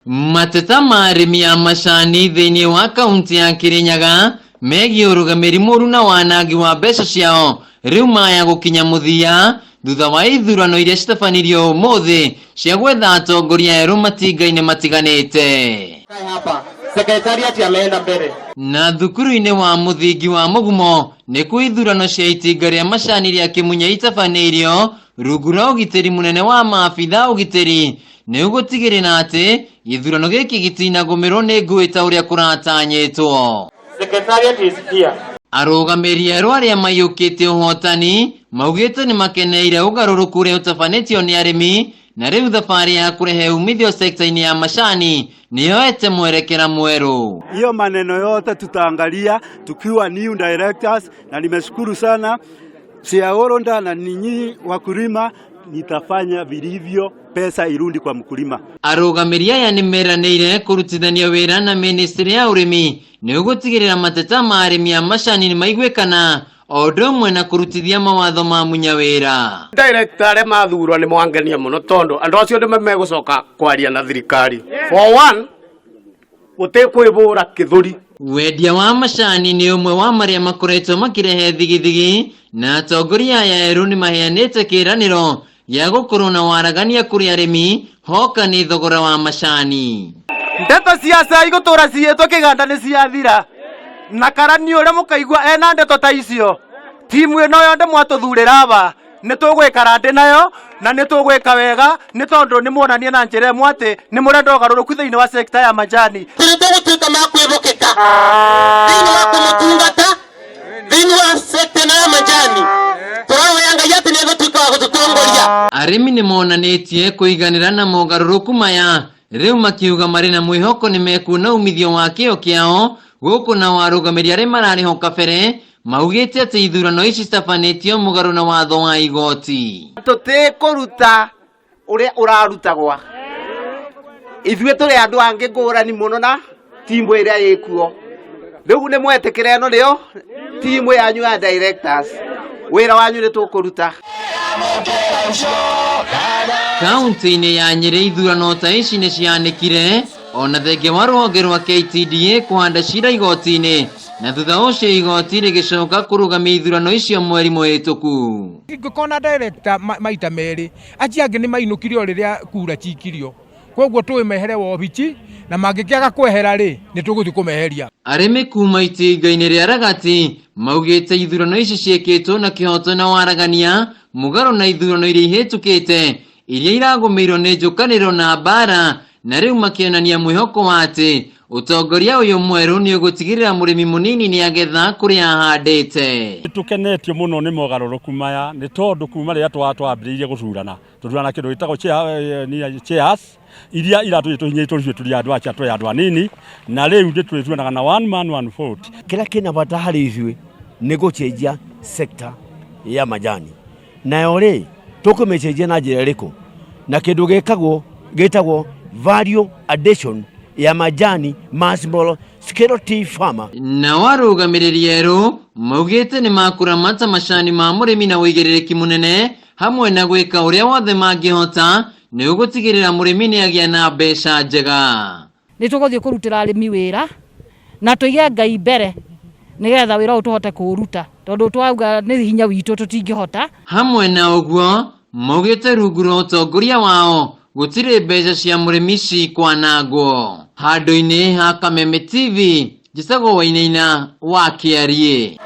Mateta ma arĩmi a macani thĩinĩ wa kaunti ya Kirinyaga megiĩ ũrũgamĩri mũru na wanangi wa mbeca ciao rĩu maya gũkinya mũthia thutha wa ithurano iria citabanirio ũmũthĩ cia gwetha atongoria erũ matinga-inĩ matiganĩte. Hapa secretariat ameenda mbele. Na thukuru-inĩ wa mũthingi wa Mũgumo nĩkuo ithurano cia itinga rĩa macani rĩa Kĩmunya itabanĩirio rungu rwa ũgitĩri mũnene wa maabitha a ũgitĩri nĩ ũgũtigĩrĩra atĩ gĩthurano gĩkĩ gĩtinagũmĩrwo nĩ ngũĩ ta ũrĩa kũratanyĩtwo. Secretariat is here. Arũgamĩrĩri erũ arĩa maiyũkĩtie ũhotani maugĩte nĩ makeneire ũgarũrũku ũrĩa ũtabanĩtio nĩ arĩmi na rĩu thabarĩ ya kũrehe umithio sekta-inĩ ya macani nĩyoete mwerekera mwerũ. Hiyo maneno yote tutaangalia tukiwa new directors, na nimeshukuru sana shareholder na ninyi wakulima, nitafanya vilivyo pesa irudi kwa mkulima. Arũgamĩri aya nĩ meranĩire kũrutithania wĩra na ministry ya ũrĩmi nĩ ũgũtigĩrĩra mateta ma arĩmi a macani nĩ maiguĩkana o ũndũ ũmwe na kũrutithia mawatho ma munya wĩra. Director arĩa mathurwo nĩ mwangenia mũno tondũ andũ acio nĩmo megũcoka kwaria na thirikari. For one, gũtikwĩbũra kĩthũri. Wendia wa macani nĩ ũmwe wa marĩa makoretwo makĩrehe thigithigi na atongoria aya erũ nĩ maheanĩte kĩĩranĩro gĩa gũkorwo na waragania kũrĩ arĩmi hoka nĩ thogora wa macani. Ndeto cia cai gũtũra ciĩtwo kĩganda nĩ ciathira na karani ũrĩa mũkaigua ena ndeto ta icio timu ĩno yothe mwatũthurĩra aba nĩ tũgwĩkara ndĩ nayo na nĩ tũgwĩka wega nĩ tondũ nĩ muonania na njĩra ĩmwe atĩ nĩ mũrenda ũgarũrũku thĩinĩ wa sekta ya majani. Tũrĩ tũgũtuĩka ma kwĩhokeka thĩinĩ wa kũmũtungata thĩinĩ wa sekta ĩno ya majani, tũrahoya Ngai atĩ nĩ egũtuĩka wa gũtũtongoria. Arĩmi nĩ monanĩtie kũiganĩra na mogarũrũku maya rĩu makiuga marĩ na mwĩhoko nĩ mekuona umithio wa kĩo kĩao gũkũ nao arũgamĩrĩri arĩa mararĩho kabere maugĩte atĩ ithurano ici citabanĩtio mũgarũ na watho wa igoti. Tũtikũruta ũrĩa ũrarutagwa ithuĩ tũrĩ andũ angĩ ngũrani mũno na timu ĩrĩa ĩkuo rĩu nĩ mwetĩkĩra ĩno nĩyo timu yanyu ya directors, wĩra wanyu nĩ tũkũruta. Kaunti-inĩ ya Nyĩrĩ ithurano ta ici nĩ cianĩkire ona thengia wa rũhonge rwa KTDA kũhanda cira igoti-inĩ na thutha ũcio igoti rĩgĩcoka kũrũgamia ithurano icio mweri mũhĩtũku. Ngĩkona director maita merĩ acio angĩ nĩ mainũkire o rĩrĩa kura cikirio, koguo tũĩ mehere wobici na mangĩkĩaga kwehera rĩ nĩ tũgũthiĩ kũmeheria. Arĩmi kuma itinga-inĩ rĩa Ragati maugĩte ithurano ici ciĩkĩtwo na kĩhoto na waragania mũgarũ na ithurano iria ihĩtũkĩte iria iragũmĩirwo nĩ njũkanĩrĩro na mbara na rĩu makĩonania mwĩhoko wa atĩ ũtongoria ũyũ mwerũ nĩ ũgũtigĩrĩra mũrĩmi mũnini nĩ agetha kũrĩa ahandĩte. Tũkenetio mũno nĩ mogarũrũku maya nĩ tondũ kuma rĩrĩa twambĩrĩirie gũcurana tũthurana kĩndũ gĩtagwo chairs iria iratũthiĩ tũhinyĩrĩtwo ithuĩ tũrĩ andũ acia tũrĩ andũ anini na rĩu nĩ tũrĩturanaga na one man one vote. Kĩrĩa kĩna bata harĩ ithuĩ nĩ gũcenjia sector ya majani, nayo rĩ tũkũmĩcenjia na njĩra ĩrĩkũ? Na kĩndũ gĩkagwo gĩtagwo value addition ya majani ma small scale tea farmer. Nao arũgamĩrĩri erũ maugĩte nĩ makũramata macani ma mũrĩmi na ũigĩrĩrĩki mũnene hamwe na gwĩka ũrĩa wothe mangĩhota nĩ ũgũtigĩrĩra mũrĩmi nĩ agĩa na mbeca njega. Nĩ tũgũthiĩ kũrutĩra arĩmi wĩra na tũige Ngai mbere nĩgetha wĩra ũyũ tũhote kũũruta tondũ twauga nĩ hinya witũ tũtingĩhota. Hamwe na ũguo maugĩte rungu rwa ũtongoria wao gũtirĩ mbeca cia mũrĩmi cikwanangwo. Handũ-inĩ ha Kameme TV njĩtagwo Wainaina wa Kĩariĩ.